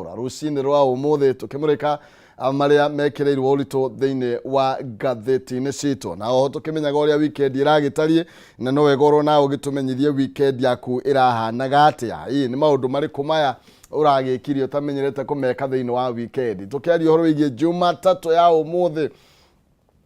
Rũcinĩ rwa ũmũthĩ tũkĩmũrĩka marĩa mekĩrĩirwo ũritũ thĩinĩ wa ngathĩti-inĩ citũ, na oho tũkĩmenyaga ũrĩa weekend ĩragĩtariĩ, na no wega orwo nawe ũgĩtũmenyithie weekend yaku ĩrahanaga atĩa. Ĩ nĩ maũndũ marĩkũ maya ũragĩkire ũtamenyerete kũmeka thĩinĩ wa weekend? Tũkĩaria ũhoro wĩgiĩ Jumatatũ ya ũmũthĩ,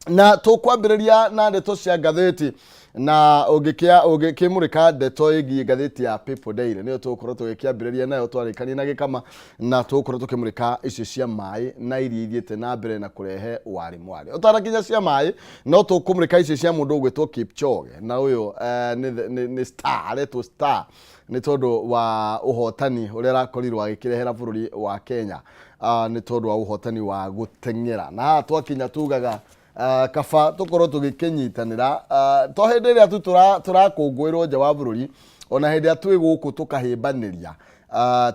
na tũkwambĩrĩria na ndeto cia ngathĩti, na ũngĩkĩmũrĩka ndeto ĩgiĩ ngathĩti ya People Daily, nĩyo tũgũkorwo tũgĩkĩambĩrĩria nayo twarĩkania na gĩkama, na tũgũkorwo tũkĩmũrĩka icio cia maĩ na iria ithiĩte na mbere na kũrehe warĩ mwarĩ. Ũtanakinya cia maĩ, no tũkũmũrĩka icio cia mũndũ ũgwĩtwo Kipchoge, na ũyũ nĩ star, aretwo star nĩ tondũ wa ũhotani ũrĩa arakorirwo agĩkĩrehera bũrũri wa Kenya, nĩ tondũ wa ũhotani wa gũteng'era. Na haha twakinya tugaga kaba tũkorwo tũgĩkĩnyitanĩra, to hĩndĩ ĩrĩa tu tũrakũngũĩrwo nja wa bũrũri, ona hĩndĩ ĩrĩa twĩ gũkũ tũkahĩmbanĩria,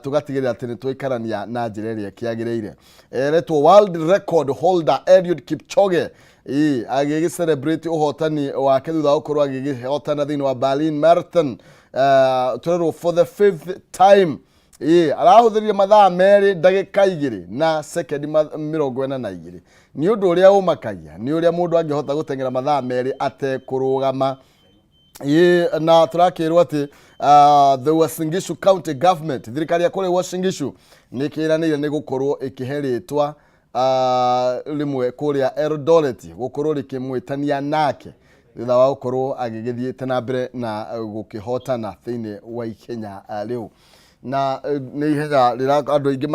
tũgatigĩrĩra atĩ nĩ twaikarania na njĩra ĩrĩa ĩkĩagĩrĩire. Eretwo world record holder Eliud Kipchoge agĩgĩ celebrate ũhotani wake thutha wa gũkorwo agĩgĩhotana thĩinĩ wa Berlin Marathon, tũrerwo for the fifth time. Arahũthĩrire mathaa 2 ndagĩka 2 na sekendi 42. Nĩ ũndũ ũrĩa ũmakagia nĩ ũrĩa mũndũ angĩhota gũteng'era mathaa 2 atekũrũgama. Na tũrakĩrwo atĩ the Uasin Gishu County Government, thirikari ya kũrĩa Uasin Gishu, nĩ ĩkĩranĩire nĩ gũkorwo ĩkĩhe rĩtwa rĩmwe kũrĩa Eldoret gũkorwo rĩkĩmwĩtania nake thutha wa gũkorwo agĩgĩthiĩte na mbere na gũkĩhotana thĩinĩ wa ihenya rĩu. Na nĩ ihenya rĩra andũ aingĩ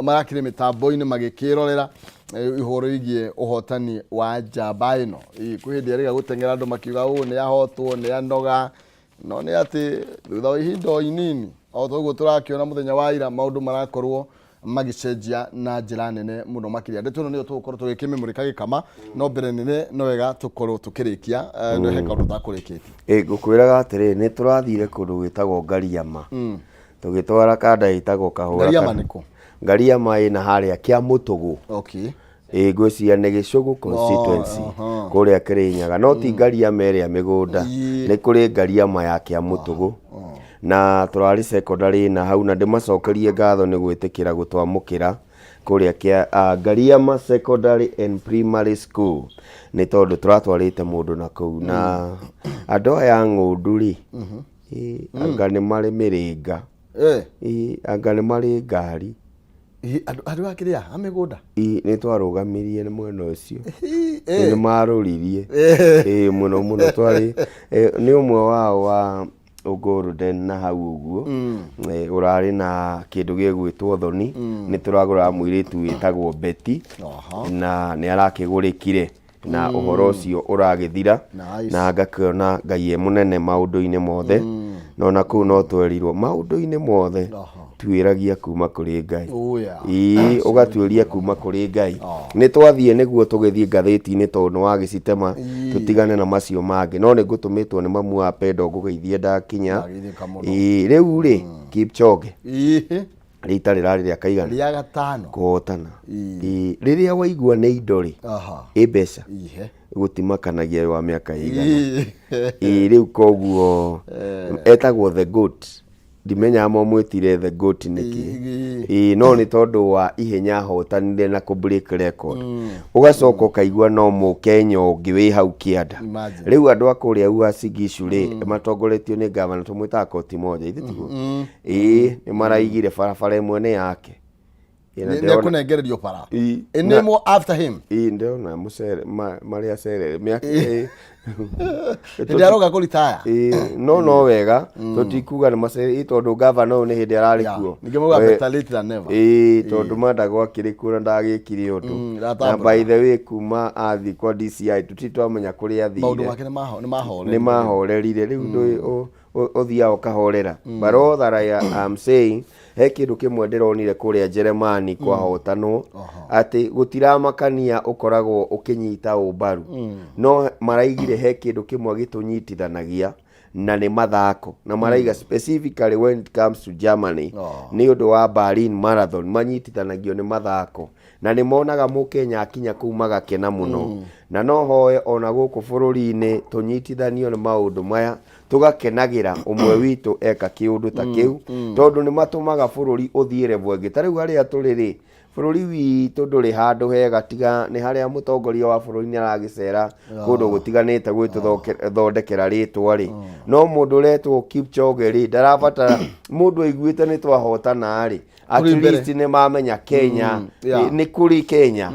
marakĩrĩ mĩtambo-inĩ magĩkĩrorera ũhoro wĩgiĩ ũhotani wa njamba ĩno. Kwĩ hĩndĩ erĩga gũteng'era andũ makiuga ũũ nĩ ahotwo, nĩ anoga, no nĩ atĩ thutha wa ihinda o inini, o ta ũguo tũrakĩona mũthenya wa ira, maũndũ marakorwo magĩcenjia na njĩra nene mũno makĩria. Ndeto ĩno nĩyo tũgũkorwo tũgĩkĩmĩmũrĩka gĩkama, no mbere nene no wega tũkorwo tũkĩrĩkia, no he kaũndũ ũtakũrĩkĩtie. Ngũkwĩraga atĩrĩrĩ, nĩ tũrathire kũndũ gwĩtagwo Ngariama, tũgĩtwara kanda ĩtagwo Kahũra. Ngariama nĩkũ? Ngariama ĩna harĩa Kĩamũtũgũ. Ngwĩciria nĩ Gĩcũgũ constituency kũrĩa Kĩrĩnyaga, no ti Ngariama ĩrĩa mĩgũnda, nĩ kũrĩ Ngariama ya Kĩamũtũgũ. Na tũrarĩ secondary na hau, na ndĩmacokerie ngatho nĩ gwĩtĩkĩra gũtwamũkĩra kũrĩa kĩa Ngariama Secondary and Primary School, nĩ tondũ tũratwarĩte mũndũ na kũu, na andũ aya a ng'ũndũ rĩ, anga nĩ marĩ mĩrĩnga, anga nĩ marĩ ngari. Andũ a kĩrĩa a mĩgũnda? Nĩ twarũgamirie nĩ mwena ũcio, nĩ marũririe mũno mũno. Twarĩ nĩ ũmwe wao wa Golden na hau ũguo, ũrarĩ na kĩndũ gĩgwĩtwo thoni. Nĩ tũragũraga mũirĩtu wĩtagwo Betty, na nĩ arakĩgũrĩkire na ũhoro ũcio ũragĩthira. Nice. Na ngakĩona Ngai e mũnene maũndũ-inĩ mothe, na ona kũu no twerirwo maũndũ-inĩ mothe tuĩragia kuma kũrĩ Ngai. Oh, yeah. Ĩĩ, ũgatuĩria kuma kũrĩ Ngai. Nĩ twathiĩ nĩguo tũgĩthiĩ ngathĩti-inĩ tondũ nĩ wagĩcitema, tũtigane na macio mangĩ, no nĩ ngũtũmĩtwo nĩ mamu wa Pendo ngũgeithie ndakinya. Ndageithĩka mũno. Ĩĩ, rĩu rĩ, Kipchoge rita rĩrarĩ rĩa kaigana? Rĩa gatano. Kũhotana. Ĩĩ, rĩrĩa waigua nĩ indo rĩ, ĩ mbeca gũtimakanagia wa mĩaka ĩigana. Ĩĩ, rĩu koguo etagwo the goat, ndimenyaga mamwĩtire the goat nĩkĩ. Ĩĩ, no nĩ tondũ wa ihenya ahotanire na kũ break record. Ũgacoka ũkaigua no mũkenya ũngĩ wĩ hau kĩanda. Imagine. Rĩu andũ a kũrĩa Uasin Gishu rĩ, matongoretio nĩ gavana tũmwĩtaga koti moja, ithe tiguo? Ĩĩ, nĩ maraigire barabara ĩmwe nĩ yake. Ĩĩ, na Nĩ ndĩrona- ekũnengererio bara. Ĩĩ, A name after him. Ĩĩ, ndĩrona mũcere marĩa acerere mĩaka ĩĩ. Hĩndĩ aroka kũritaya. Ĩĩ, no wega tũtikuga nĩ macere, ĩĩ, tondũ gavana ũyũ nĩ hĩndĩ ararĩ kuo. Ningĩ mauga better late than never. Ĩĩ, tondũ manda gwakĩrĩ kuo na ndagĩkire ũndũ. Na Ndatambũra. by the way, kuma athiĩ kwa DCI tũtirĩ twamenya kũrĩa Maũndũ athire. make nĩ mahorerire. Nĩ mahorerire rĩu, ndũĩ ũthiaga ũkahorera. But all that I am saying, he kĩndũ kĩmwe ndĩronire kũrĩa Jeremani kwahotanwo, atĩ gũtiramakania ũkoragwo ũkĩnyita ũmbaru, no maraigire he kĩndũ kĩmwe gĩtũnyitithanagia na nĩ mathako, na maraiga specifically when it comes to Germany, nĩ ũndũ wa Berlin Marathon, manyitithanagio nĩ mathako na nĩ monaga mũkenya akinya kũu magakena mũno. Na no hoe ona gũkũ bũrũri-inĩ tũnyitithanio nĩ maũndũ maya. Tũgakenagĩra ũmwe witũ eka kĩũndũ ta kĩu, tondũ nĩ matũmaga bũrũri ũthiĩ level ĩngĩ. Ta rĩu harĩa tũrĩ rĩ, bũrũri witũ ndũrĩ handũ hega, tiga nĩ harĩa mũtongoria wa bũrũri nĩ aragĩcera kũndũ gũtiganĩte gwĩtũthondekera rĩtwa rĩ. No mũndũ ũretwo Kipchoge rĩ, ndarabatara mũndũ aiguĩte nĩ twahotana rĩ, at Kũrĩ mbere. least nĩ mamenya Kenya nĩ kũrĩ Kenya.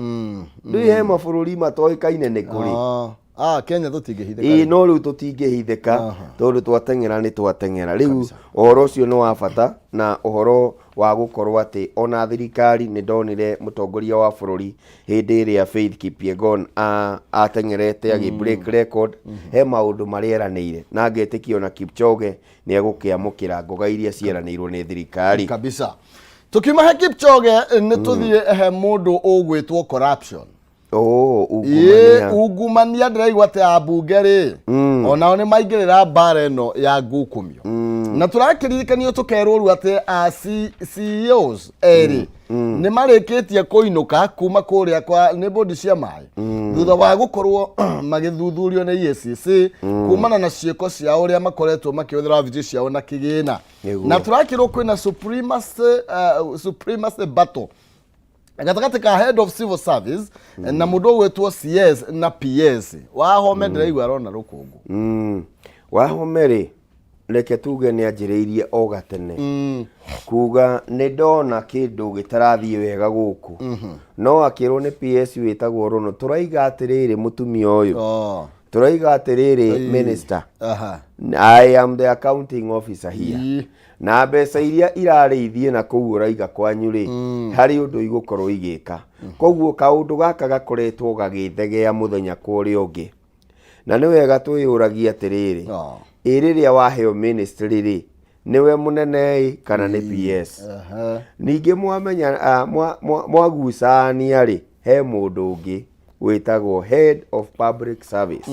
Rĩu he mabũrũri matoĩkaine nĩ kũrĩ. Ah, Kenya tũtingĩhithĩka. Ĩĩ, no rĩu tũtingĩhithĩka tondũ twateng'era nĩ twateng'era. Rĩu ũhoro ũcio nĩ wa bata, na ũhoro wa gũkorwo atĩ ona thirikari nĩ ndonire mũtongoria wa bũrũri hĩndĩ ĩrĩa Faith Kipyegon ateng'erete agĩ break record, he maũndũ marĩa eranĩire, na ngetĩkia ona Kipchoge nĩ egũkĩamũkĩra ngoga iria cieranĩirwo nĩ thirikari. Kabisa. Tukiuma he Kipchoge nĩ tũthiĩ he mũndũ ũgwĩtwo corruption. Oh, Ĩĩ, ungumania. Ungumania. Ndĩraigua atĩ ambunge rĩ, onao nĩ maingĩrĩra mbara ĩno ya ngukumio, na tũrakĩririkanio tũkerwo rĩu atĩ a CEOs erĩ nĩ marĩkĩtie kũinũka kuma kũrĩa kwa nĩ bodi cia maĩ thutha wa gũkorwo magĩthuthurio nĩ EACC kumana na ciĩko ciao, ũrĩa makoretwo makĩhũthĩra wabici ciao na kĩgĩna. Na tũrakĩrwo kwĩna supremacy battle gatagatĩ ka head of civil service na mũndũ ũgwĩtwo CS na PS. Wahome ndĩraigua arona rũkũngũ. Wahome rĩ, reke tuge nĩ anjĩrĩirie o gatene kuga nĩ ndona kĩndũ gĩtarathiĩ wega gũkũ, no akĩrwo nĩ PS wĩtagwo Rono, tũraiga atĩrĩrĩ, mũtumia ũyũ, tũraiga atĩrĩrĩ, minister, I am the accounting officer here, na mbeca iria irarĩ ithiĩ na kũu ũraiga kwanyu rĩ, harĩ ũndũ igũkorwo igĩka. Koguo kaũndũ gaka gakoretwo gagĩthegea mũthenya kwa ũrĩa ũngĩ, na nĩ wega twĩyũragia atĩrĩrĩ, ĩ rĩrĩa waheo ministry rĩ, nĩwe mũnene ĩ kana nĩ PS? Ningĩ mwamenya mwagucania rĩ, he mũndũ ũngĩ wĩtagwo head of public service,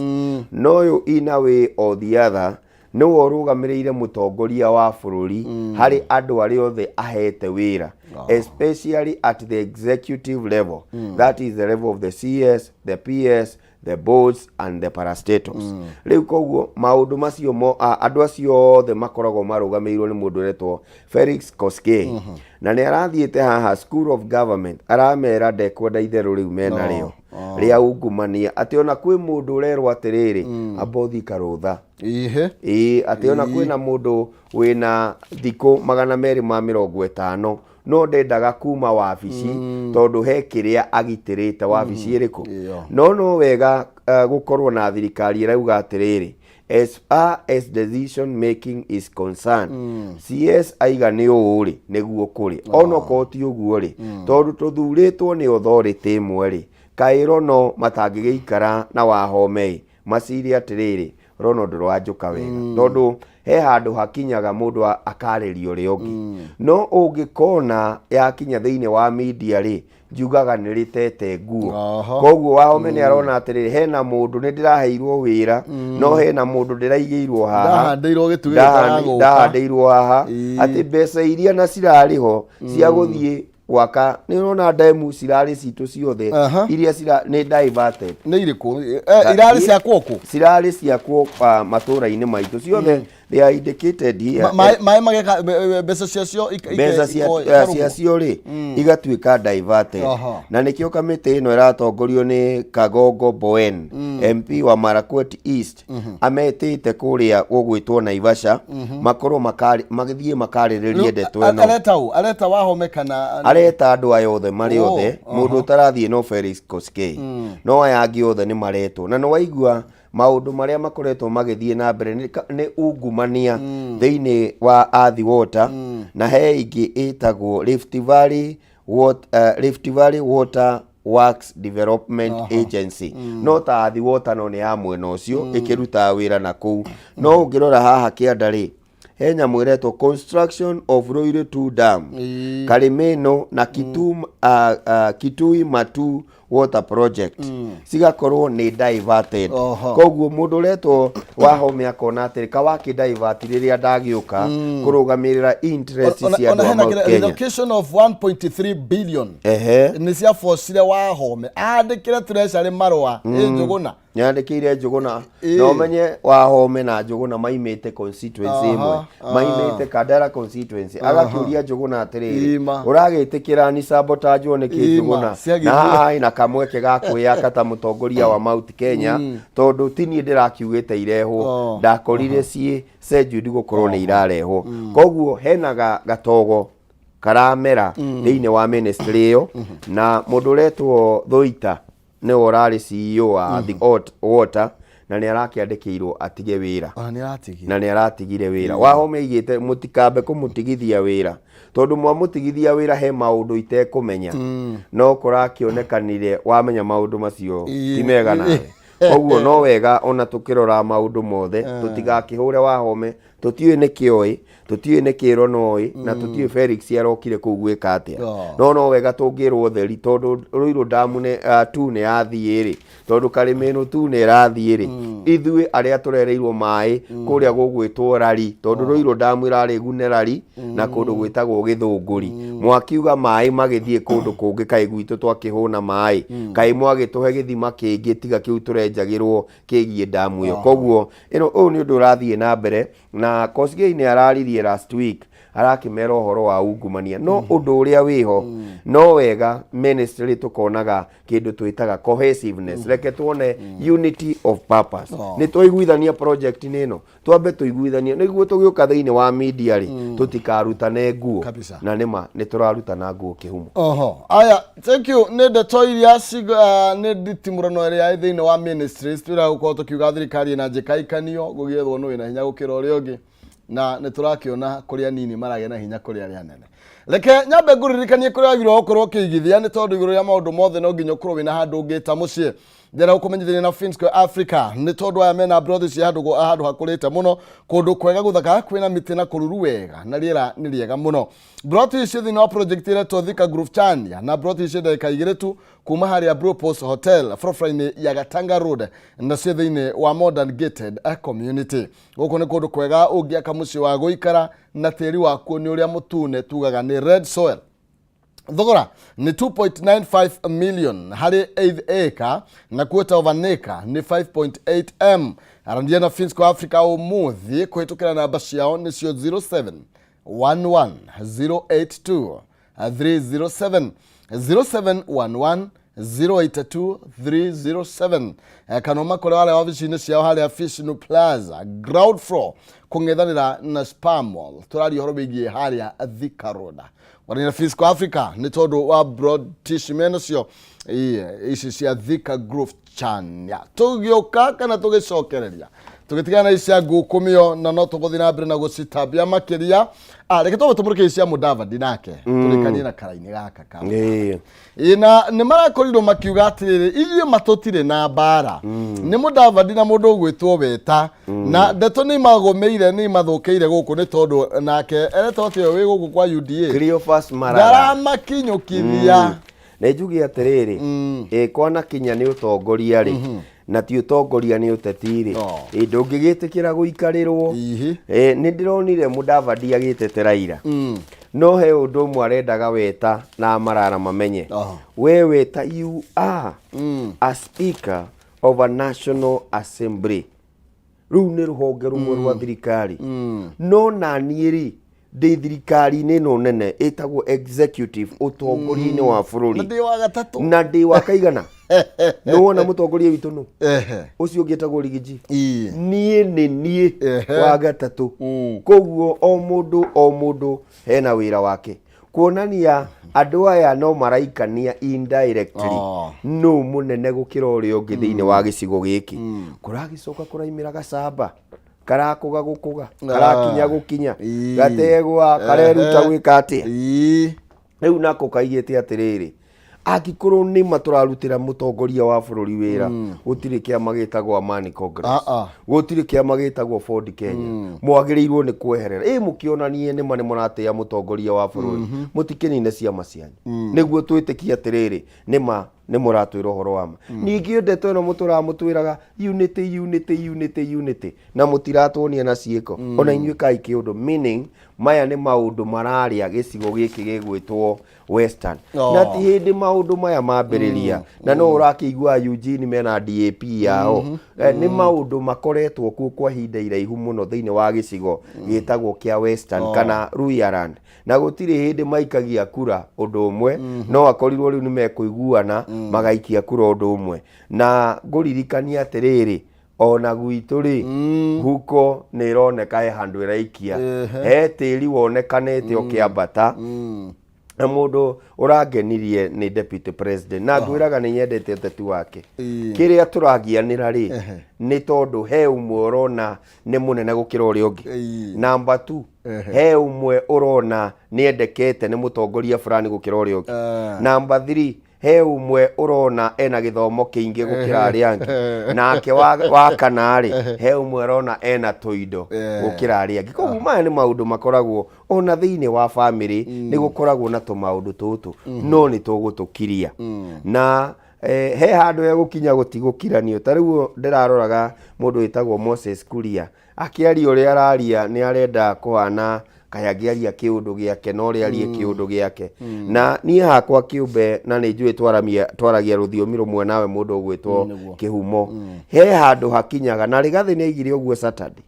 no ũyũ in a way or the other nĩwe ũrũgamĩrĩire mũtongoria wa bũrũri harĩ andũ arĩa othe ahete wĩra, especially at the executive level, that is the level of the CS, the PS, the boards and the parastatals. Rĩu koguo maũndũ macio mo andũ acio othe makoragwo marũgamĩrĩirwo nĩ mũndũ ũretwo Felix Koskei, na nĩ arathiĩte haha School of Government aramera ndekwenda itherũ rĩu menarĩo rĩa ungumania, atĩ ona kwĩ mũndũ ũrerwo atĩrĩrĩ, amba ũthiĩ karũtha. Ĩĩ, atĩ ona kwĩna mũndũ wĩna thikũ 250 no ndendaga kuma wabici tondũ he kĩrĩa agitĩrĩte wabici ĩrĩkũ. No no wega gũkorwo na thirikari ĩrauga atĩrĩrĩ, as far as decision making is concerned, CS aiga nĩ ũũ rĩ, nĩguo kũrĩ, onokorwo ti ũguo rĩ, tondũ tũthurĩtwo nĩ authority ĩmwe rĩ, kaĩ Rono matangĩgĩikara na Wahome ĩ macire atĩrĩrĩ, Rono ndũranjũka wega, tondũ he handũ hakinyaga mũndũ akarĩria ũrĩa ũngĩ. No ũngĩkona yakinya thĩinĩ wa media rĩ, njugaga nĩ rĩtete nguo. Koguo Wahome nĩ arona atĩrĩrĩ, hena mũndũ nĩ ndĩraheirwo wĩra, no hena mũndũ ndĩraigĩirwo haha. Ndahandĩirwo gĩtugĩ gĩtaragũka. Ndahandĩirwo haha atĩ mbeca iria na cirarĩ ho cia gũthiĩ gwaka, nĩ ũrona ndemu cirarĩ citũ ciothe iria cira nĩ diverted. Nĩ irĩkũ? Irarĩ cia kũkũ? Cirarĩ ciakwo matũra-inĩ maitũ ciothe, they are indicated here. Maĩ mageka mbeca ciacio Mbeca ikarũmwo. Ciacio rĩ, igatuĩka diverted. Na nĩkĩo kamĩtĩ ĩno ĩratongorio nĩ Kagongo Boen, MP wa Marakwet East, ametĩte kũrĩa gũgwĩtwo Naivasha makorwo magĩthiĩ makarĩrĩrie ndeto ĩno. Areta ũ? Areta Wahome kana? Areta andũ aya othe marĩ othe. Mũndũ ũtarathiĩ no Felix Koskei, no aya angĩ othe nĩ maretwo, na nĩ waigua maũndũ marĩa makoretwo magĩthiĩ na mbere nĩ ungumania thĩinĩ wa Athi Water, na he ingĩ ĩtagwo Rift Valley Water Works Development Agency, no ta Athi Water, no nĩ ya mwena ũcio ĩkĩrutaga wĩra na kũu. No ũngĩrora haha kĩanda rĩ, he nyamũ ĩretwo construction of Ruiru 2 dam, Karimeno na Kitui Matu. Water Project cigakorwo nĩ diverted. Oho. Koguo mũndũ ũretwo Wahome akona atĩrĩ kawakĩ divert rĩrĩa ndagĩũka kũrũgamĩrĩra interest cia Ona andũ a hena Mount kĩrĩa- Kenya. relocation of 1.3 billion. Nĩ ciabocire Wahome andĩkĩre treasury marũa ĩ Njũgũna. Nĩandĩkĩire Njũgũna. Na ũmenye Wahome na Njũgũna maimĩte constituency ĩmwe, maimĩte Kandara constituency. Agakĩũria Njũgũna atĩrĩrĩ, ũragĩtĩkĩra ni sabotage nĩkĩ Njũgũna? Ciagĩthiĩ. Na haha ena kamweke ga kwĩyaka ta mũtongoria wa Mount Kenya, tondũ ti niĩ ndĩrakiugĩte irehwo, ndakorire ciĩ scheduled gũkorwo nĩ irarehwo. Koguo hena gatogo karamera thĩinĩ wa ministry ĩyo, na mũndũ ũretwo Thuita nĩwe ũrarĩ CEO wa The Water, na nĩ arakĩandĩkĩirwo atige wĩra. Ona nĩ aratigire. Na nĩ aratigire wĩra. Wahome aigĩte mũtikambe kũmũtigithia wĩra, tondũ mwamũtigithia wĩra he maũndũ itekũmenya, no kũrakĩonekanire wamenya maũndũ macio ti mega nawe. Koguo no wega ona tũkĩrora maũndũ mothe tũtigakĩhũre Wahome, tũtiũĩ nĩ kĩoĩ, tũtiũĩ nĩ kĩro noĩ, na tũtiũĩ Felix arokire kũu gwĩka atĩa. No no wega tũngĩrwo ũtheri, tondũ Ruiru Dam nĩ tu nĩ yathiĩ rĩ, tondũ Karĩmĩnũ tu nĩ ĩrathiĩ rĩ, ithuĩ arĩa tũrereirwo maĩ kũrĩa gũgwĩtwo Rari, tondũ Ruiru Dam ĩrarĩ Gune Rari na kũndũ gwĩtagwo Gĩthũngũri, mwakiuga maĩ magĩthiĩ kũndũ kũngĩ, kaĩ gwitũ twakĩhũna maĩ, kaĩ mwagĩtũhe gĩthima kĩngĩ tiga kĩu tũrenjagĩrwo kĩgiĩ damu ĩyo. Koguo ĩno ũyũ nĩ ũndũ ũrathiĩ na mbere, na Kosgei nĩ araririe last week arakĩmera ũhoro wa ungumania, no ũndũ ũrĩa wĩho no wega ministry tũkonaga kĩndũ twĩtaga cohesiveness. Reke tuone unity of purpose. Nĩ twaiguithania project-inĩ ĩno, twambe tũiguithanie nĩguo tũgĩũka thĩinĩ wa media rĩ, tũtikarutane nguo. Kabisa. Na nĩma nĩ tũrarutana nguo kĩhumo. Oho, aya, thank you. Nĩ ndeto iria nĩ nditimũrano ĩrĩa ĩ thĩinĩ wa ministries twĩra gũkorwo tũkiuga thirikari ĩna njĩkaikanio gũgĩethwo nũ wĩna hinya gũkĩra ũrĩa ũngĩ, na nĩ tũrakĩona kũrĩ anini maragĩa na hinya kũrĩ arĩa anene. Reke nyambe ngũririkanie kũrĩa wagĩrĩirwo gũkorwo ũkĩigithia, nĩ tondũ igũrũ rĩa maũndũ mothe no nginya ũkorwo wĩna handũ ũngĩta mũciĩ. Ndĩrenda gũkũmenyithania na Finsquare Africa, nĩ tondũ aya mena brothi cia handũ hakũrĩte mũno, kũndũ kwega gũthaka, kwĩna mĩtĩ na kũruru wega, na rĩera nĩ rĩega mũno. Broti ici thĩinĩ wa project ĩretwo Thika Groove Chania, na broti ici ndagĩka 2 tu kuma harĩa Blue Post Hotel barabara-inĩ ya Gatanga Road, na ciĩ thĩinĩ wa modern gated community. Gũkũ nĩ kũndũ kwega ũngĩaka mũciĩ wa gũikara, na tĩri wakuo nĩ ũrĩa mũtune, tugaga nĩ red soil. Thogora nĩ 2.95 million harĩ eighth acre, na quarter of an acre nĩ 5.8 m. Arandia na Finsco Africa ũmũthĩ kũhĩtũkĩra namba ciao nĩcio 07 11 082 307, 0711 082 307, kana ũmakore harĩa wabici-inĩ ciao harĩa Fishnu Plaza ground floor kũng'ethanĩra na Spar Mall. Tũraria ũhoro wĩgiĩ harĩa Thika Road. Warĩna Fisco Africa nĩ tondũ wa British menacio ici cia Thika Growth Chania. Tũgĩũka kana tũgĩcokereria tũgĩtigana na ici cia ngukumio, na no tũgũthiĩ na mbere na gũcitambia makĩria. Reke twambe tũmũrĩke ici cia Mudavadi nake tũrĩkanie na karaini gaka ka Ĩ, na nĩ marakorirwo makiuga atĩrĩrĩ, ithuĩ matũtirĩ na mbara nĩ Mudavadi na mũndũ ũgwĩtwo Weta, na ndeto nĩ imagũmĩire, nĩ imathũkĩire gũkũ, nĩ tondũ nake eretwo atĩ wĩ gũkũ kwa UDA Cleophas Malala ndaramakinyũkithia. Nĩ njuge atĩrĩrĩ, ĩ kwanakinya nĩ ũtongoria rĩ, na ti ũtongoria nĩ ũteti rĩ, ĩ ndũngĩgĩtĩkĩra gũikarĩrwo. Nĩ ndĩronire Mudavadi agĩtete Raila, no he ũndũ ũmwe arendaga Weta na Marara mamenye. We Weta, you are a speaker of a national assembly, rĩu nĩ rũhonge rũmwe rwa thirikari, no naniĩ rĩ ndĩ thirikari-inĩ ĩno nene ĩtagwo executive, ũtongoria-inĩ wa Na bũrũri. Ndĩ wa gatatũ. Na ndĩ wa kaigana nĩ wona mũtongoria witũ nũ ũcio ũngĩ etagwo Rigiji. Niĩ nĩ niĩ wa gatatũ. Koguo o mũndũ o mũndũ hena wĩra wake, kuonania andũ aya no maraikania indirectly nũ mũnene gũkĩra ũrĩa ũngĩ thĩinĩ wa gĩcigo gĩkĩ. Kũragĩcoka kũraimĩra gacamba karakũga gũkũga, karakinya gũkinya, gategwa kareruta gwĩka atĩa. Rĩu nako kaigĩte atĩrĩrĩ, angĩkorwo nĩma tũrarutĩra mũtongoria wa bũrũri wĩra, gũtirĩ kĩama gĩtagwo Amani Congress, gũtirĩ kĩama gĩtagwo Ford Kenya, mwagĩrĩirwo nĩ kweherera ĩ mũkĩonanie nĩma nĩ mũratĩĩa mũtongoria wa bũrũri, mũtikĩnine ciama cianyu nĩguo twĩtĩkie atĩrĩrĩ nĩma Nĩ mũratwĩra ũhoro wa ma. Ningĩ ndeto ĩno mũtũraga mũtwĩraga unity, unity, unity, unity, na mũtiratuonia na ciĩko. Ona inyuĩ kai kĩũndũ, meaning maya nĩ maũndũ mararĩa gĩcigo gĩkĩ gĩgwĩtwo Western. Na ti hĩndĩ maũndũ maya mambĩrĩria, na no ũrakĩigua Eugene mena DAP yao. Nĩ maũndũ makoretwo kuo kwa ihinda iraihu mũno thĩinĩ wa gĩcigo gĩtagwo kĩa Western kana Luhyaland, na gũtirĩ hĩndĩ maikagia kura ũndũ ũmwe. No akorirwo rĩu nĩ mekũiguana magaikia kura ũndũ ũmwe. Na ngũririkania atĩrĩrĩ, ona gwitũ rĩ, huko nĩ ĩroneka he handũ ĩraikia, he tĩri wonekanĩte ũkĩambata. Na mũndũ ũrangenirie nĩ deputy president, na ngwĩraga nĩ nyendete ũteti wake. Kĩrĩa tũragianĩra rĩ, nĩ tondũ he ũmwe ũrona nĩ mũnene gũkĩra ũrĩa ũngĩ. Number 2, he ũmwe ũrona nĩ endekete nĩ mũtongoria fulani gũkĩra ũrĩa ũngĩ. Number 3, he ũmwe ũrona ena gĩthomo kĩingĩ gũkĩra arĩa angĩ. Nake wa kana rĩ, he ũmwe ũrona ena tũindo gũkĩra arĩa angĩ. Koguo maya nĩ maũndũ makoragwo ona thĩinĩ wa bamĩrĩ, nĩ gũkoragwo na tũmaũndũ tũtũ, no nĩ tũgũtũkiria. Na he handũ hegũkinya gũtigũkiranio. Ta rĩu ndĩraroraga mũndũ wĩtagwo Moses Kuria akĩaria ũrĩa araria, nĩ arenda kũhana kaĩ angĩaria kĩũndũ gĩake na ũrĩa arie kĩũndũ gĩake. Na niĩ hakwa kĩũmbe, na nĩ njũĩ twaragia rũthiomi rũmwe nawe mũndũ ũgwĩtwo Kĩhumo, he handũ hakinyaga na Rigathĩ nĩ aigire ũguo Saturday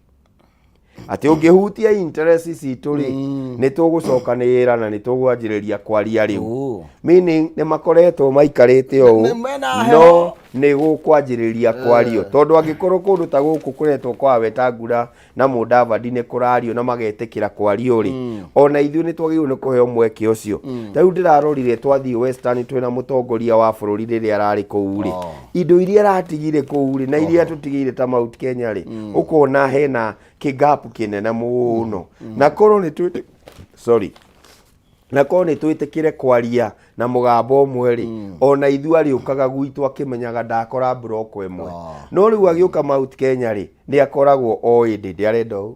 atĩ ũngĩhutia interest citũ rĩ, nĩ tũgũcokanĩrĩra na nĩ tũgwanjĩrĩria kwaria rĩu. Meaning nĩ makoretwo maikarĩte ũũ, Nĩ mena no heho. Nĩ gũkwanjĩrĩria kwario, tondũ angĩkorwo kũndũ ta gũkũ kũretwo kwa Wetangula na Mũdavadi nĩ kũrario na magetĩkĩra kwario rĩ, ona ithuĩ nĩ twagĩrĩirwo nĩ kũheo mweke ũcio. Ta rĩu ndĩrarorire twathiĩ Western twĩna mũtongoria wa bũrũri rĩrĩa ararĩ kũu rĩ, indo iria aratigire kũu rĩ na iria tũtigĩire ta Mount Kenya rĩ, ũkona hena kĩgapu kĩnene mũno. Na korwo nĩ twĩtĩ, sorry, na korwo nĩ twĩtĩkĩre kwaria na mũgambo ũmwe rĩ, ona ithuĩ arĩũkaga gwitũ akĩmenyaga ndakora mburoko ĩmwe. No rĩu agĩũka Mount Kenya rĩ, nĩ akoragwo oĩ Ndĩndĩ arenda ũũ,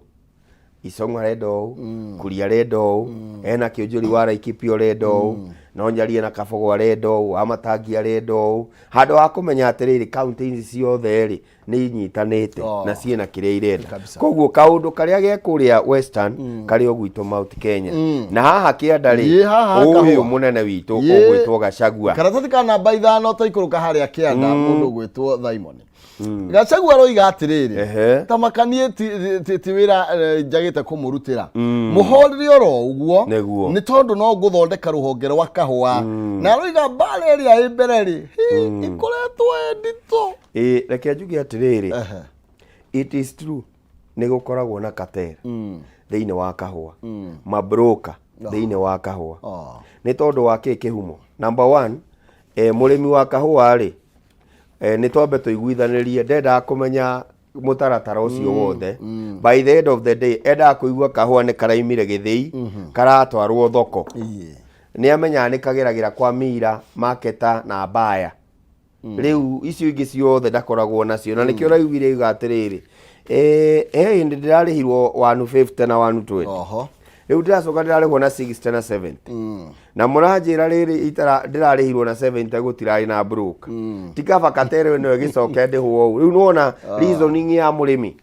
Isong'o arenda ũũ, Kuria arenda ũũ, ena Kĩũnjũri wa Laikipia ũrenda ũũ, no nyarie na Kabogo arenda ũũ, Wamatangi arenda ũũ, handũ ha kũmenya atĩrĩrĩ, kaunti ici ciothe rĩ nĩ inyitanĩte na ciĩna kĩrĩa irenda. Koguo kaũndũ karĩa ge kũrĩa Western karĩ o gwitũ Mount Kenya, na haha kĩanda rĩ, Ĩ, haha ũyũ kahũa. Mũnene witũ Ĩ. ũgwĩtwo Gachagua. Karatathi ka namba 5 twaikũrũka harĩa kĩanda, mũndũ ũgwĩtwo Simon Gachagua aroiga atĩrĩrĩ, ta makanie ti wĩra njagĩte kũmũrutĩra, mũhorere oro ũguo. Nĩguo. Nĩ tondũ no ngũthondeka rũhonge rwa kahũa. Na aroiga mbara ĩrĩa ĩ mbere rĩ, hi, ĩkoretwo ĩ nditũ. Ĩ, reke njuge atĩrĩrĩ, it is true nĩ gũkoragwo na cartel thĩinĩ wa kahũa, mabroka thĩinĩ wa kahũa. Nĩ tondũ wa kĩ? Kĩhumo, number one, mũrĩmi wa kahũa rĩ, nĩ twambe tũiguithanĩrie, ndendaga kũmenya mũtaratara ũcio wothe. By the end of the day endaga kũigua kahũa nĩ karaimire gĩthĩi karatwarwo thoko. Nĩ amenyaga nĩ kageragĩra kwa mira, marketer na buyer. Rĩu icio ingĩ ciothe ndakoragwo nacio, na nĩkĩo ũraiguire iga atĩrĩrĩ, he hĩndĩ ndĩrarĩhirwo 150 na 120. Rĩu ndĩracoka ndĩrarĩhwo na 60 na 70, na mũranjĩra rĩrĩ itara ndĩrarĩhirwo na 70 gũtirarĩ na broker. Ti kaba katere ĩno ĩgĩcoke ndĩhwo ũũ. Rĩu nĩwona reasoning ya mũrĩmi.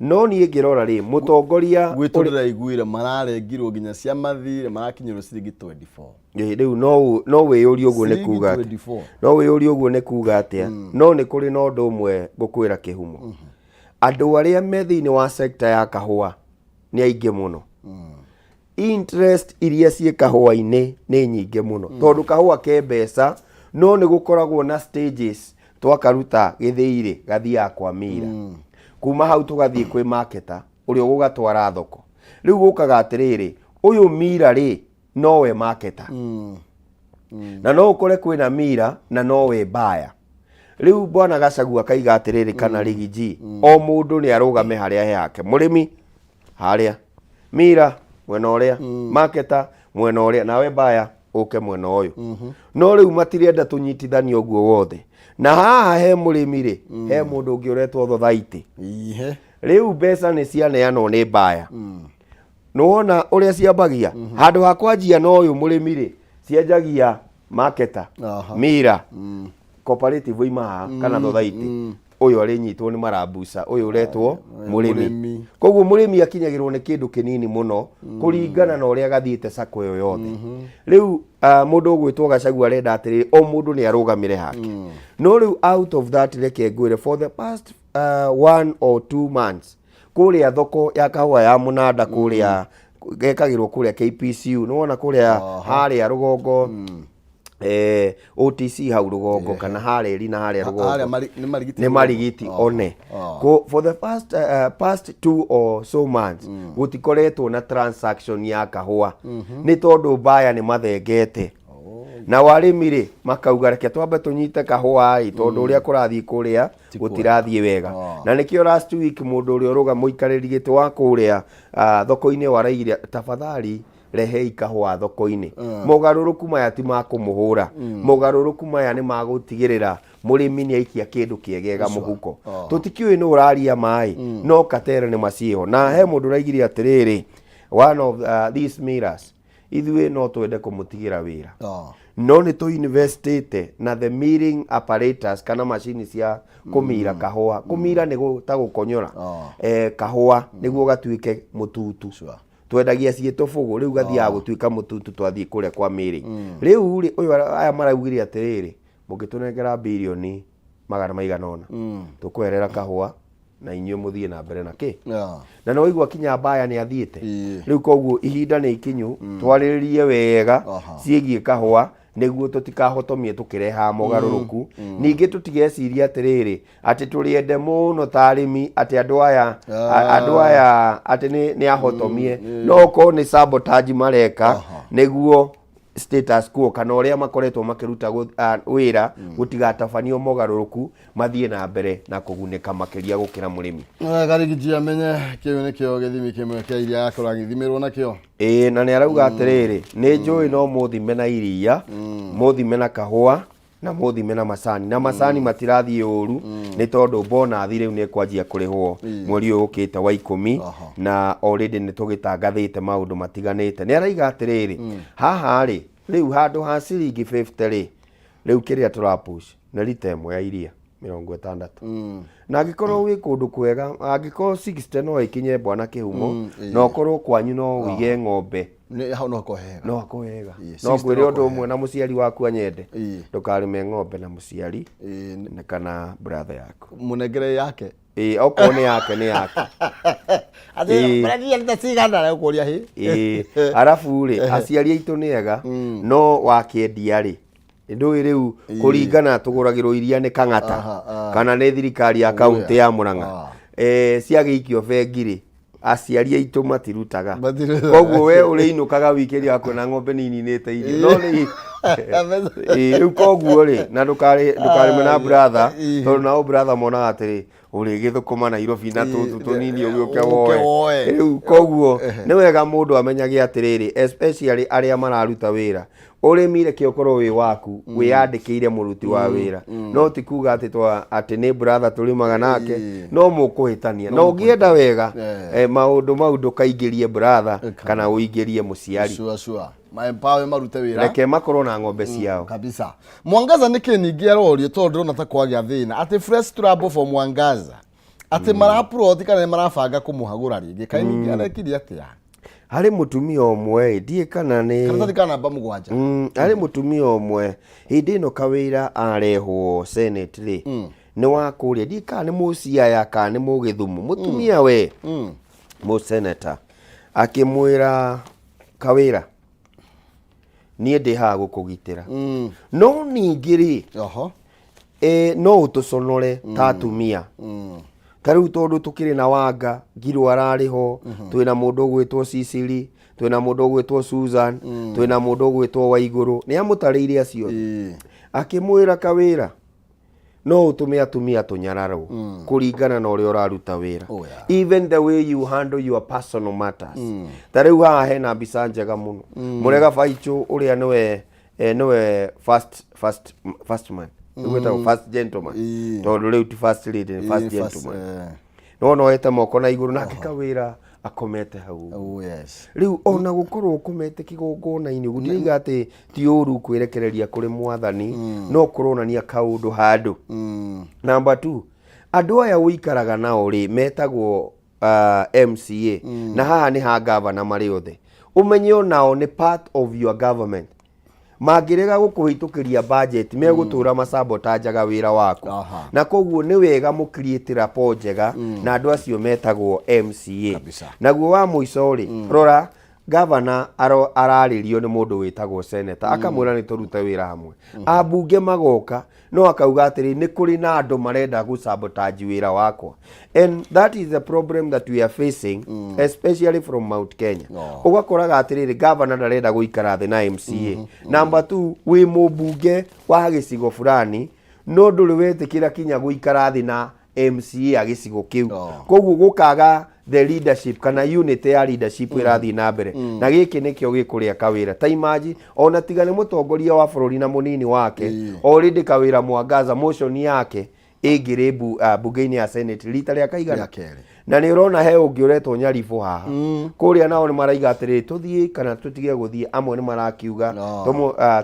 No niĩ ngĩrora rĩ, mũtongoria Gwitũ ndĩraiguire mararengirwo nginya cia mathirĩ, marakinyĩrwo ciringi 24. Ĩ, rĩu no wĩyũrie ũguo nĩ Ciringi kuga atĩa? 24. No wĩyũrie ũguo nĩ kuga atĩa. No nĩ kũrĩ na ũndũ ũmwe ngũkwĩra kĩhumo, andũ arĩa me thĩinĩ wa sector ya kahũa nĩ aingĩ mũno. Interest iria ciĩ kahũa-inĩ nĩ nyingĩ mũno, tondũ kahũa ke mbeca, no nĩ gũkoragwo na stages. Twakaruta gĩthĩi-rĩ, gathiaga kwa mira, kuma hau tũgathiĩ kwĩ marketer ũrĩa ũgũgatwara thoko. Rĩu gũkaga atĩrĩrĩ, ũyũ mira rĩ, nowe marketer, na no ũkore kwĩna mira na nowe buyer. Rĩu bwana Gachagua akaiga atĩrĩrĩ, kana Riggy G, o mũndũ nĩ arũgame harĩa he hake, mũrĩmi harĩa, mira mwena ũrĩa, marketer mwena ũrĩa, nawe buyer ũke mwena ũyũ. No rĩu matirenda tũnyitithanie ũguo wothe. Na haha he mũrĩmi rĩ, he mũndũ ũngĩ ũretwo thothaitĩ. Rĩu mbeca nĩ cianeanwo nĩ buyer, nĩwona ũrĩa ciambagia handũ ha kwanjia na ũyũ mũrĩmi rĩ, cianjagia marketer, mira. Cooperative oima haha kana society, ũyũ arĩnyitwo nĩ marambuca, ũyũ ũretwo mũrĩmi. Mũrĩmi. Koguo mũrĩmi akinyagĩrwo nĩ kĩndũ kĩnini mũno kũringana na ũrĩa gathiĩte sacco ĩyo yothe. Rĩu mũndũ ũgwĩtwo Gachagua arenda atĩrĩrĩ, o mũndũ nĩ arũgamĩre hake. No rĩu out of that, reke ngwĩre, for the past 1 or 2 months, kũrĩa thoko ya kahũa ya mũnanda kũrĩa gekagĩrwo kũrĩa KPCU, nĩwona kũrĩa harĩa rũgongo, OTC hau rũgongo kana harĩa ĩrina harĩa rũgongo. Harĩa nĩ Marigiti. Nĩ Marigiti one. For the past 2 or so months gũtikoretwo na transaction ya kahũa, nĩ tondũ mbaya nĩ mathengete na warĩmi rĩ makauga, "Reke twambe tũnyite kahũa ĩ, tondũ ũrĩa kũrathiĩ kũrĩa gũtirathiĩ wega." Na nĩkĩo last week mũndũ ũrĩa ũrũga mũikarĩri gĩtĩ wa kũrĩa thoko-inĩ waraigire, "Tafadhali rehei kahũa thoko-inĩ. Mogarũrũku maya ti ma kũmũhũra, mogarũrũku maya nĩ ma gũtigĩrĩra mũrĩmi nĩ aikia kĩndũ kĩegega mũhuko." Tũtikĩũĩ nĩ ũraria maĩ no katere nĩ maciĩho. Na he mũndũ ũraigire atĩrĩrĩ, one of these millers, "Ithuĩ no twende kũmũtigĩra wĩra, no nĩ tũ investĩte na the milling apparatus kana macini cia kũmira kahũa." Kũmira nĩ ta gũkonyora kahũa nĩguo gatuĩke mũtutu. Twendagia ciĩ tũbũgũ, rĩu gathiaga gũtuĩka mũtutu twathiĩ kũrĩa kwa mĩrĩ. Rĩu rĩ, ũyũ aya maraugire atĩrĩrĩ, "Mũngĩtũnengera birioni magana maigana ũna, tũkweherera kahũa na inyuĩ mũthiĩ na mbere na kĩ." Na nĩ waigua kinya mbaya nĩ athiĩte. Rĩu koguo ihinda nĩ ikinyu twarĩrĩrie wega ciĩgiĩ kahũa, nĩguo tũtikahotomie tũkĩrehaga mogarũrũku. Ningĩ tũtigeciria atĩrĩrĩ, atĩ tũrĩende mũno ta arĩmi, atĩ andũ aya andũ aya atĩ nĩ ahotomie, no okorwo nĩ sabotage mareka nĩguo status quo kana ũrĩa makoretwo makĩruta wĩra gũtigatabanio, mogarũrũku mathiĩ na mbere na kũgunĩka makĩria gũkĩra mũrĩmi. Karigiji amenye kĩu nĩkĩo gĩthimi kĩmwe kĩa iria akorwo agĩthimĩrwo nakĩo. Ĩĩ, na nĩ arauga atĩrĩrĩ, "Nĩ njũĩ no mũthime na iria, mũthime na kahũa na mũthime na macani, na macani matirathiĩ ũru, nĩ tondũ bonathi rĩu nĩ kwanjia kũrĩhwo mweri ũyũ ũkĩte wa 10, na already nĩ tũgĩtangathĩte maũndũ matiganĩte." Nĩ araiga atĩrĩrĩ, haha rĩ, rĩu handũ ha ciringi 50 rĩ, rĩu kĩrĩa tũrapush nĩ rita 1 ya iria 60, na angĩkorwo wĩ kũndũ kwega, angĩkorwo 60 no ĩkinye bwana kĩhumo, na ũkorwo kwanyu no ũige ng'ombe. Nĩ hau no hakorwo hega. No hakorwo hega. 60 No ngwĩre no ũndũ ũmwe, na mũciari waku anyende, ndũkarĩme ng'ombe na mũciari na kana brother yaku. Mũnengere yake. Ĩĩ, okorwo nĩ yake, nĩ yake. Atĩ ũrendia rita cigana ũkũria hĩ? Ĩĩ, arabu rĩ, aciari aitũ nĩ ega, no wakĩendia rĩ, ndũĩ rĩu kũringana tũgũragĩrwo iria nĩ Kang'ata kana nĩ thirikari ya kaunti ya Murang'a. Ciagĩikio bengi rĩ, aciari aitũ matirutaga. Matirutaga. Koguo we ũrĩinũkaga wikendi wakuona ng'ombe nĩ ininĩte irio, no rĩ. Ĩĩ, rĩu koguo rĩ, na ndũkarĩme na brother, tondũ nao brother monaga atĩrĩ, ũrĩgĩthũkũma Nairobi na tũtũ tũnini ũgĩũke ũke woe. Woe. Rĩu koguo nĩ wega mũndũ amenyage atĩrĩrĩ, especially arĩa mararuta wĩra, ũrĩmi reke ũkorwo wĩ waku, wĩyandĩkĩire mũruti wa wĩra, no ti kuga atĩ twa atĩ nĩ brother tũrĩmaga nake, no mũkũhĩtania. Na ũngĩenda wega, maũndũ mau ndũkaingĩrie brother kana ũingĩrie mũciari. Sure, maempower marute wĩra. Reke makorwo na ng'ombe ciao. Kabisa. Mwangaza nĩkĩ ningĩ arorio, tondũ ndĩrona ta kwagĩa thĩna atĩ fresh trouble for Mwangaza, atĩ maraplot kana nĩ marabanga kũmũhagũra rĩngĩ. Kaĩ ningĩ arekire atĩa? Harĩ mũtumia ũmwe ĩ, ndiĩ kana nĩ Karatathi ka namba 7. Harĩ mũtumia ũmwe hĩndĩ ĩno kawĩra arehwo senate rĩ, nĩ wa kũrĩa, ndiĩ kana nĩ Mũciaya kana nĩ Mũgĩthumu, mũtumia we mũseneta akĩmwĩra, "Kawĩra, niĩ ndĩ haha gũkũgitĩra, no ningĩ rĩ, no ũtũconore ta atumia ta rĩu, tondũ tũkĩrĩ na Wanga Ngirũ ararĩ ho, twĩna mũndũ ũgwĩtwo Cicily, twĩna mũndũ ũgwĩtwo Susan, twĩna mũndũ ũgwĩtwo Waigũrũ." Nĩ amũtarĩire acio othe. Akĩmwĩra, "Kawĩra, no ũtũme atumia tũnyararwo kũringana na ũrĩa ũraruta wĩra, even the way you handle your personal matters." Ta rĩu haha hena mbica njega mũno, Mũrega Baichũ ũrĩa nĩwe nĩwe first man, nĩguo ĩtagwo first gentleman, tondũ rĩu ti first lady, nĩ first Ĩĩ, first, gentleman. Nĩwona oete moko na igũrũ nake kawĩra. Akomete hau. Oh, yes. Rĩu ona gũkorwo ũkomete kĩgongona-inĩ ũguo, ndiriuga atĩ ti ũru kwĩrekereria kũrĩ mwathani, no kũronania kaũndũ handũ. Number two, andũ aya ũikaraga nao rĩ, metagwo MCA, na haha nĩ ha gavana marĩ othe. Ũmenye onao nĩ part of your government. Mangĩrega gũkũhĩtũkĩria budget, megũtũra masabotajaga wĩra waku. Na koguo nĩ wega mũcreate rapport njega na andũ acio metagwo MCA. Naguo wa mũico rĩ, rora gavana ararĩrio nĩ mũndũ wĩtagwo senator, akamwĩra nĩ tũrute wĩra hamwe. Ambunge magoka, no akauga atĩrĩ, nĩ kũrĩ na andũ marenda gũsabotage wĩra wakwa. And that is the problem that we are facing, especially from Mount Kenya. Ũgakoraga atĩrĩrĩ, gavana ndarenda gũikara thĩ na MCA. Number two, wĩ mũmbunge wa gĩcigo fulani, no ndũrĩ wetĩkĩra kinya gũikara thĩ na MCA a gĩcigo kĩu. Koguo gũkaga the leadership kana unity ya leadership ĩrathiĩ na mbere, na gĩkĩ nĩkĩo gĩkũrĩa kawĩra. Ta imagine, ona tiga nĩ mũtongoria wa bũrũri na mũnini wake, already Kawĩra Mwangaza motion yake ĩngĩrĩ bunge-inĩ ya Senate rita rĩa kaigana? Rĩa kerĩ. Na nĩ ũrona he ũngĩ ũretwo Nyaribũ haha kũrĩa, nao nĩ maraiga atĩrĩrĩ, tũthiĩ kana tũtige gũthiĩ. Amwe nĩ marakiuga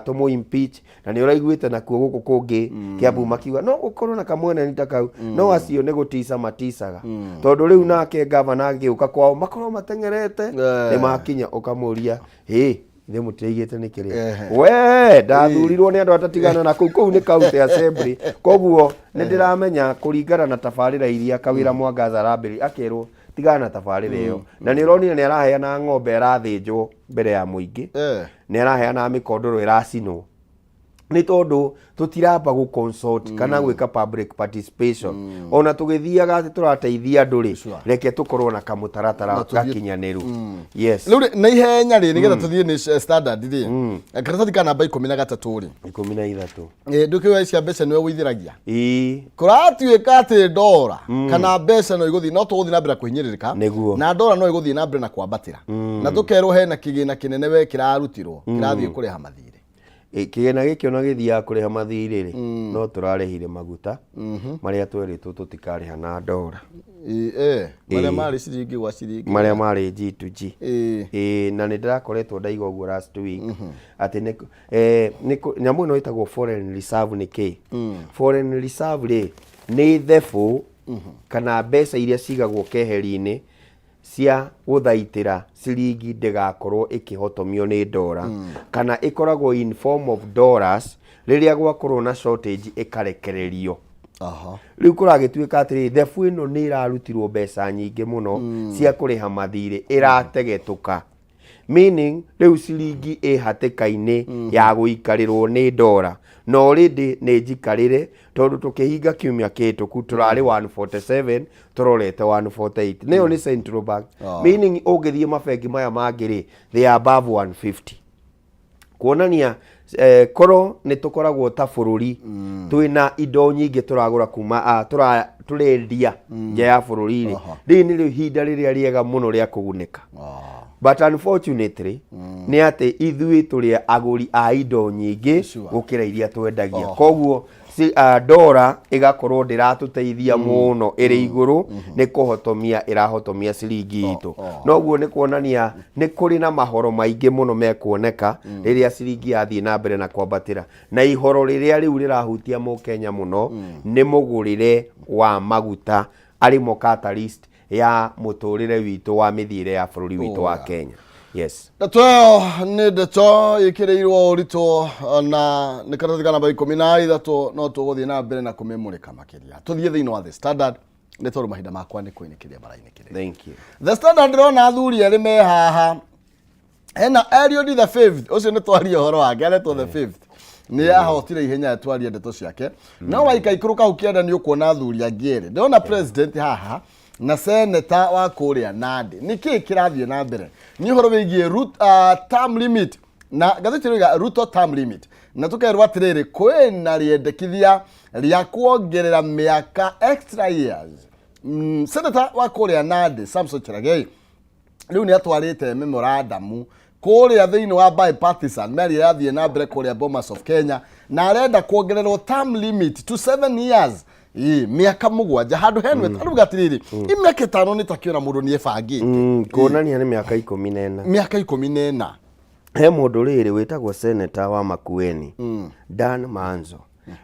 tũmũ impeach, na nĩ ũraiguĩte nakuo gũkũ kũngĩ Kiambu makiuga no gũkorwo na kamweneni ta kau, no acio nĩ gũtica maticaga, tondũ rĩu nake gavana agĩũka kwao makorwo mateng'erete, nĩ makinya ũkamũria, hĩ, ithe mũtiraigĩte nĩ kĩrĩa? We ndathurirwo nĩ andũ atatigana na kũu, kũu nĩ county assembly. Koguo nĩ ndĩramenya kũringana na tabarĩra iria Kawĩra Mwangaza arambĩrĩria, akerwo tigana na tabarĩra ĩyo, na nĩ ũronire nĩ araheana ng'ombe ĩrathĩnjwo mbere ya mũingĩ, nĩ araheana mĩkondoro ĩracinwo, nĩ tondũ tũtiramba gũ consult kana gwĩka public participation. Ona tũgĩthiaga atĩ tũrateithia andũ rĩ, reke tũkorwo na kamũtaratara Na gakinyanĩru, yes. Rĩu rĩ, na ihenya rĩ, nĩgetha tũthiĩ nĩ Standard rĩ, karatathi ka namba 13 rĩ. 13. Ndũkĩoya cia mbeca nĩwe wĩithĩragia. Ĩĩ. Kũratuĩka atĩ ndora kana mbeca no igũthiĩ, no tũgũthiĩ na mbere na kũhinyĩrĩrĩka. Na ndora no ĩgũthiĩ na mbere na kwambatĩra, na tũkerwo hena kĩgĩna kĩnene we kĩrarutirwo kĩrathiĩ kũrĩha mathirĩ. Kĩgĩna gĩkĩ ona gĩthiaga kũrĩha mathirĩ rĩ, no tũrarĩhire maguta marĩa twerĩtwo tũtikarĩha na ndora. Marĩa marĩ ciringi gwa ciringi. Marĩa marĩ G to G. Ĩĩ, na nĩ ndĩrakoretwo ndaiga ũguo last week atĩ nĩ nyamũ ĩno ĩtagwo foreign reserve. Nĩ kĩ foreign reserve rĩ? Nĩ thebũ kana mbeca iria cigagwo keheri-inĩ cia gũthaitĩra ciringi ndĩgakorwo ĩkĩhotomio nĩ ndora, kana ĩkoragwo in form of dollars, rĩrĩa gwakorwo na shortage ĩkarekererio. Rĩu kũragĩtuĩka atĩrĩrĩ, thebũ ĩno nĩ ĩrarutirwo mbeca nyingĩ mũno cia kũrĩha mathirĩ, ĩrategetũka, meaning rĩu ciringi ĩ hatĩka-inĩ ya gũikarĩrwo nĩ ndora, na already nĩ njikarĩre, tondũ tũkĩhinga kiumia kĩhĩtũku tũrarĩ 147 tũrorete 148, nĩyo nĩ central bank. Meaning ũngĩthiĩ mabengi maya mangĩ rĩ, they are above 150, kuonania korwo nĩ tũkoragwo ta bũrũri twĩna indo nyingĩ tũragũra kuma tũrendia nja ya bũrũri rĩ, rĩrĩ nĩrĩo ihinda rĩrĩa rĩega mũno rĩa kũgunĩka. But unfortunately nĩ atĩ ithuĩ tũrĩ agũri a indo nyingĩ gũkĩra iria twendagia. Koguo ndora ĩgakorwo ndĩratũteithia mũno ĩrĩ igũrũ, nĩ kũhotomia ĩrahotomia ciringi itũ. Noguo nĩ kuonania nĩ kũrĩ na mahoro maingĩ mũno mekuoneka rĩrĩa ciringi yathiĩ na mbere na kwambatĩra. Na ihoro rĩrĩa rĩu rĩrahutia mũkenya mũno nĩ mũgũrĩre wa maguta, arĩ mo catalyst ya mũtũrĩre witũ wa mĩthiĩre ya bũrũri witũ wa Kenya, yes. Ndeto ĩyo nĩ ndeto ĩkĩrĩirwo ũritũ, na nĩ karatathi ka namba 13, no tũgũthiĩ na mbere na kũmĩmũrĩka makĩria. Tũthiĩ thĩinĩ wa The Standard, nĩ tondũ mahinda makwa nĩ kũinĩkĩria marainĩkĩrĩria. Thank you. The Standard, ndĩrona athuri erĩ me haha. Hena Eliud the Fifth, ũcio nĩ twaria ũhoro wake, aretwo the Fifth, nĩ ahotire ihenya twarie ndeto ciake. No waikaikũrũka hau kĩanda nĩ ũkuona athuri angĩ erĩ. Ndĩrona president haha na seneta wa kũrĩa Nandi. Nĩ kĩĩ kĩrathiĩ na mbere? Nĩ ũhoro wĩgiĩ term limit, na ngathĩti ĩroiga Ruto term limit, na tũkerwo atĩrĩrĩ, kwĩna rĩendekithia rĩa kuongerera mĩaka, extra years. Seneta wa kũrĩa Nandi Samson Cherargei rĩu nĩ atwarĩte memorandum kũrĩa thĩinĩ wa bipartisan mĩario ĩrathiĩ na mbere kũrĩa Bomas of Kenya, na arenda kuongererwo term limit to 7 years. Ĩĩ, mĩaka 7 handũ hena aruga atĩrĩrĩ, ĩ mĩaka 5 nĩ takĩona mũndũ nĩ ebangĩte. Kuonania nĩ mĩaka 14. Mĩaka 14. He mũndũ rĩrĩ wĩtagwo senator wa Makueni, Dan Manzo,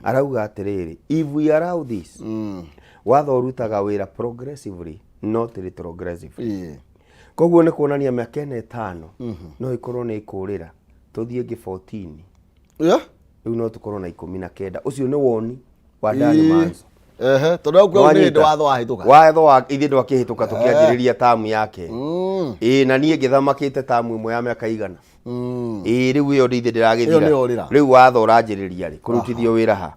arauga atĩrĩrĩ, if we allow this, watho ũrutaga wĩra progressively, not retrogressively. Koguo nĩ kuonania mĩaka ĩno 5 no ĩkorwo nĩ ĩkũrĩra tũthiĩ ĩngĩ 14. Rĩu no tũkorwo na 19. Ũcio nĩ woni wa Dan Manzo. Ehe, tondũ hau kwĩ nĩ hĩndĩ watho wahĩtũka. Watho wa ithuĩ ndwakĩhĩtũka tũkĩanjĩrĩria tamu yake. Ĩĩ, na niĩ ngĩthamakĩte tamu ĩmwe ya mĩaka igana. Ĩĩ, rĩu ĩyo ndithe Ĩyo ndĩragĩthira. nĩyo ũrĩra. Rĩu watho ũranjĩrĩria rĩ kũrutithio wĩra ha?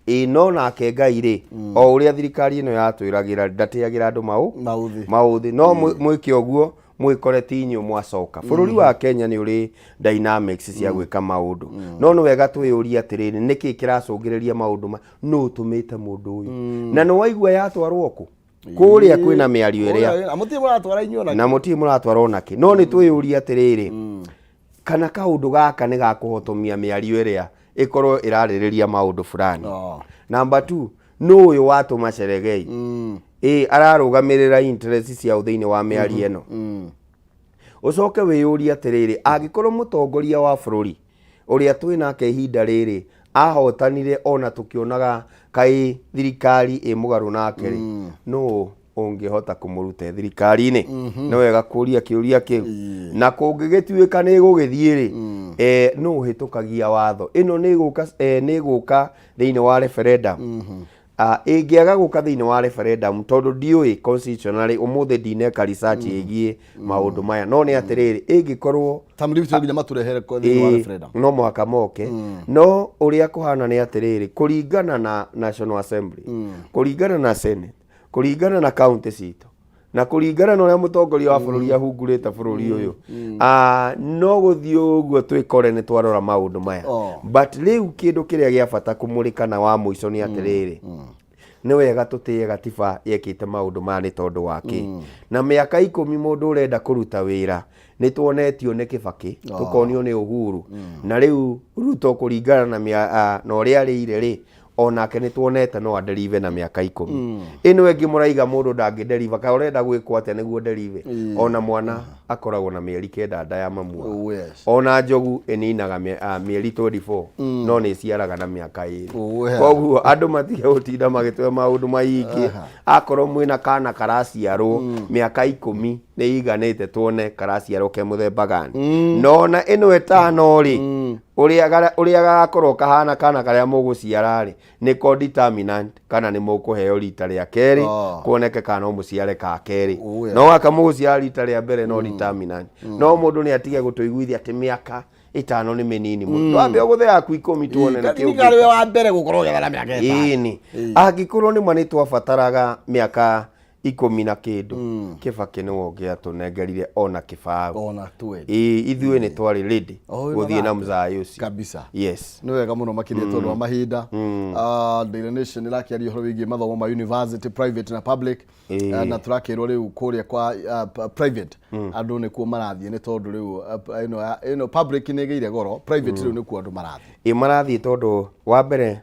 Ĩĩ, no nake Ngai rĩ, o ũrĩa thirikari ĩno yatwĩragĩra, ndatĩagĩra andũ mau Maũthĩ. Maũthĩ. No mwĩke ũguo mwĩkore ti inyuĩ mwacoka. Bũrũri wa Kenya nĩ ũrĩ dynamics cia gwĩka maũndũ, no nĩ wega twĩyũrie atĩrĩrĩ, nĩkĩ kĩracũngĩrĩria maũndũ ma nũ ũtũmĩte mũndũ ũyũ? Na nĩ waigua yatwarwo kũ kũrĩa kwĩna mĩario ĩrĩa Na mũtirĩ mũratwara inyuĩ ona. Na mũtirĩ mũratwara onakĩ. No nĩ twĩyũrie atĩrĩrĩ, kana kaũndũ gaka nĩ gakũhotomia mĩario ĩrĩa ĩkorwo ĩrarĩrĩria maũndũ fulani? Number two, nũ ũyũ watũma Cheregei? Ĩ ararũgamĩrĩra interest ciao thĩinĩ wa mĩario ĩno? Ũcoke wĩyũrie atĩrĩrĩ, angĩkorwo mũtongoria wa bũrũri ũrĩa twĩ nake ihinda rĩrĩ ahotanire ona tũkĩonaga kaĩ thirikari ĩ mũgarũ nake rĩ, nũ ũngĩhota kũmũruta thirikari-inĩ? Nĩ wega kũria kĩũria kĩu. Na kũngĩgĩtuĩka nĩ ĩgũgĩthiĩ rĩ, nũ ũhĩtũkagia watho? Ĩno nĩ ĩgũka, nĩ ĩgũka thĩinĩ wa referendum? Ĩngĩaga gũka thĩinĩ wa referendum, tondũ ndiũĩ constitutionally, ũmũthĩ ndineka research ĩgiĩ maũndũ maya, no nĩ atĩrĩrĩ, ĩngĩkorwo Term limit no nginya matũrehere thĩinĩ wa referendum. No mũhaka moke. No ũrĩa kũhana nĩ atĩrĩrĩ, kũringana na National Assembly, kũringana na Senate, kũringana na county citũ, na kũringana na ũrĩa mũtongoria wa bũrũri ahungurĩte bũrũri ũyũ, no gũthiĩ ũguo twĩkore nĩ twarora maũndũ maya. But rĩu kĩndũ kĩrĩa gĩa bata kũmũrĩka na wa mũico nĩ atĩrĩrĩ, nĩ wega tũtĩe gatiba yekĩte maũndũ maya nĩ tondũ wa kĩ? Na mĩaka 10 mũndũ ũrenda kũruta wĩra, nĩ tuonetio nĩ Kĩbakĩ, tũkonio nĩ Uhuru, na rĩu Ruto, kũringana na na ũrĩa arĩire rĩ, onake nĩ tuonete no aderive na mĩaka 10. Ĩno ĩngĩ mũraiga mũndũ ndangĩderiva, kana ũrenda gwĩkwo atĩa nĩguo derive? Ona mwana akoragwo na mĩeri 9 nda ya mamu wao. Ona njogu ĩninaga mĩeri 24, no nĩ ĩciaraga na mĩaka 2. Koguo andũ matige gũtinda magĩtũhe maũndũ maingĩ. Akorwo mwĩna kana karaciarwo, mĩaka 10 nĩ iganĩte tuone karaciarwo ke mũthemba gani. No na ĩno 5 rĩ, ũrĩa gagakorwo kahana kana karĩa mũgũciara rĩ, nĩko determinant kana nĩ mũkũheo rita rĩa kerĩ, kuoneke kana no mũciare ka kerĩ. No gaka mũgũciara rita rĩa mbere no determinant. No mũndũ nĩ atige gũtũiguithia atĩ mĩaka 5 nĩ mĩnini mũno. Twambe ũgũthe yaku 10 tuone nĩkĩ Nĩ ũngĩka. we wa mbere gũkorwo ũgĩethana mĩaka 5. Ĩni, angĩkorwo nĩ ma nĩ twabataraga mĩaka 10 na kĩndũ, Kĩbakĩ nĩwe ũngĩatũnengerire ona kĩbaũ. Ona twendi. Ĩĩ, ithuĩ nĩ twarĩ ready Oh, gũthiĩ na mzai ũcio. Kabisa. Yes. Nĩ wega mũno makĩria tondũ wa mahinda. Daily Nation ĩrakĩaria ũhoro wĩgiĩ mathomo ma university private na public. Na tũrakĩrwo rĩu kũrĩa kwa private andũ nĩkuo marathiĩ, nĩ tondũ rĩu ĩno public nĩ ĩgĩire goro, private rĩu nĩkuo andũ marathiĩ. Ĩ, marathiĩ tondũ wa mbere,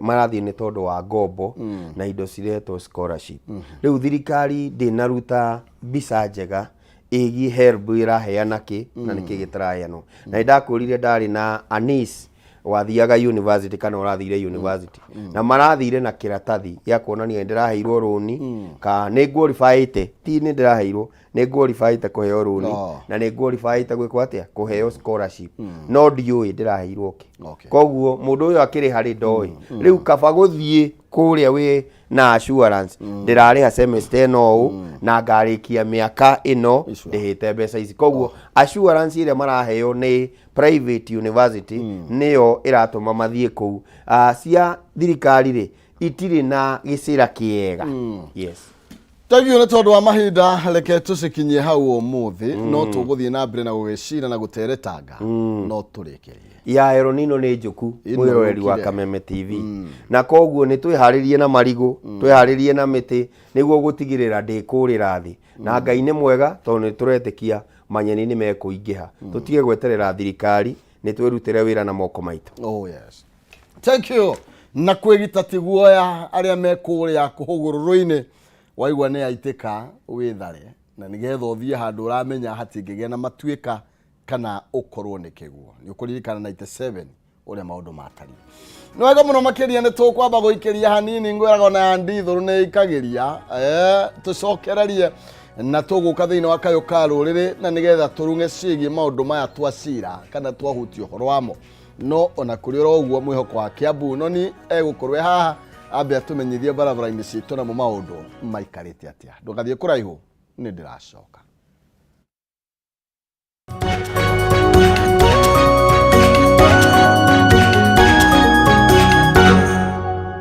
marathiĩ nĩ tondũ wa ngombo na indo ciretwo scholarship. Rĩu thirikari ndĩnaruta mbica njega ĩgiĩ HELB ĩraheana kĩ na nĩkĩ gĩtaraheanwo. Na nĩ ndakwĩrire ndarĩ na anis wathiaga university kana ũrathire university, na marathire na kĩratathi gĩa kuonania nĩ ndĩraheirwo rũni ka nĩ qualifyĩte, ti nĩ ndĩraheirwo, nĩ qualifyĩte kũheo rũni, na nĩ qualifyĩte gwĩkwo atĩa, kũheo scholarship, no ndiũĩ ndĩraheirwo kĩ. Koguo mũndũ ũyũ akĩrĩha rĩ, ndoĩ. Rĩu kaba gũthiĩ kũrĩa wĩ na assurance, ndĩrarĩha semester ĩno ũũ na ngarĩkia mĩaka ĩno ndĩhĩte mbeca ici. Koguo assurance ĩrĩa maraheo nĩ private university nĩyo ĩratũma mathiĩ kũu. Cia thirikari rĩ, itirĩ na gĩcĩra kĩega, yes. Thank you. Nĩ tondũ wa mahinda, reke tũcikinyie hau ũmũthĩ, no tũgũthiĩ na mbere na gũgĩcira na gũteretanga, no tũrĩkĩrie. Ya El Nino nĩ njũku. Ĩno Mwĩroreri wa yũkire. Kameme TV, na koguo nĩ twĩharĩrie na marigũ, twĩharĩrie na mĩtĩ nĩguo gũtigĩrĩra ndĩkũrĩra thĩ. Na Ngai nĩ mwega tondũ nĩ tũretĩkia manyeni nĩ mekũingĩha. Tũtige gweterera thirikari, nĩ twĩrutĩre wĩra na moko maitũ. Oh yes, thank you. Na kwĩgita ti guoya arĩa me kũrĩa kũhũgũrũrũ-inĩ waigua nĩ yaitĩka wĩthare na nĩgetha ũthiĩ handũ ũramenya hatingĩgĩa na matuĩka kana ũkorwo nĩ kĩguo. Nĩ ũkũririkana 97 ũrĩa maũndũ matariĩ. Nĩ wega mũno makĩria nĩ tũkwamba gũikĩria hanini ngwĩraga ona ya ndithũrũ nĩ ĩikagĩria tũcokererie na tũgũka thĩinĩ wa kayũ ka rũrĩrĩ na nĩgetha tũrung'e ciĩgiĩ maũndũ maya twacira kana twahutia ũhoro wamo. No ona kũrĩ oro ũguo mwĩhoko wa Kiambu noni egũkorwo e haha ambe atũmenyithie barabara-inĩ citũ namo maũndũ maikarĩte atĩa. Ndũgathiĩ kũraihu nĩ ndĩracoka.